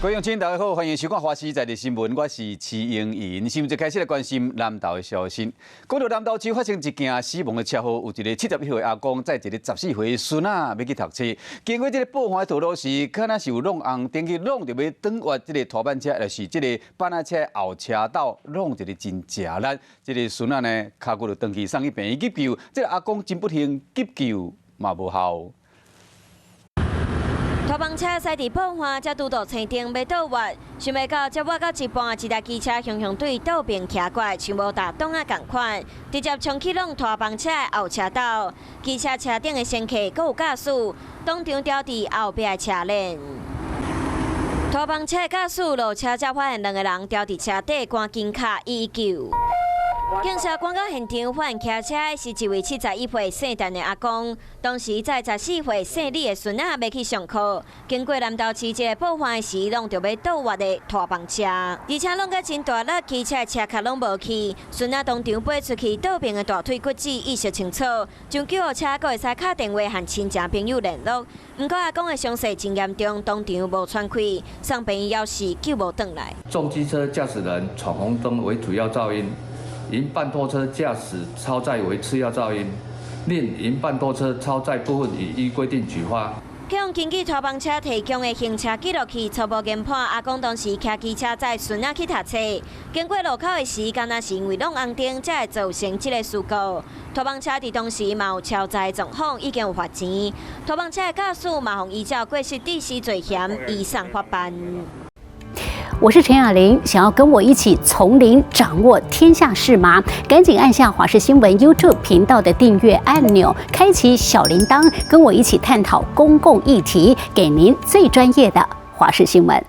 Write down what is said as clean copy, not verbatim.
各位親，大家好，歡迎收看《華視在地新聞》，我是徐英莹。新聞一開始來關心南投的消息。講到南投市發生一件死亡的車禍，有一个71歲阿公載一个14歲的孫仔欲去讀冊，經過這个寶番的道路時，敢若是有挵紅燈去挵著欲轉越這个拖板車，就是這个板仔車後車道，挵一个真食力。這个孫仔呢，跤骨就斷去，送去病院急救。這个阿公真不幸，急救嘛無效。拖房車駛佇寶番，才拄著青燈欲倒彎，想袂到才彎到一半，一台機車雄雄對倒爿騎過來，像無踏擋仔仝款，直接衝去挵拖房車的後車道。機車車頂的乘客閣有駕駛，當場牢佇後壁的車鏈。拖房車的駕駛落車才發現兩个人牢佇車底，趕緊敲119。警察趕到現場，發現騎車的是一位71歲姓陳的阿公，當時載14歲姓李的孫仔欲去上課，經過南投市這个寶番時，挵著欲倒彎的拖房車，而且挵甲真大力，機車的車殼攏無去，孫仔當場飛出去，倒爿的大腿骨折，意識清楚，將救護車閣會使敲電話和親情朋友聯絡。毋過阿公的傷勢真嚴重，當場無喘氣，送病院猶是救無轉來。重機車駕駛人闖紅燈為主要肇因。營辦拖車駕駛超載為次要肇因，另營辦拖車超載部分已依規定舉發。警方根據拖房車提供的行車記錄器初步研判，阿公當時騎機車載孫仔去讀冊，經過路口的時，敢若是因為挵紅燈，才會造成這个事故。拖房車佇當時嘛有超載狀況，已經有罰錢。拖房車的駕駛嘛，予依照過失致死罪嫌移送法辦。我是陳雅玲，想要跟我一起從零掌握天下事嗎？趕緊按下華視新聞 YouTube 頻道的訂閱按鈕，開啟小鈴鐺，跟我一起探討公共議題，給您最專業的華視新聞。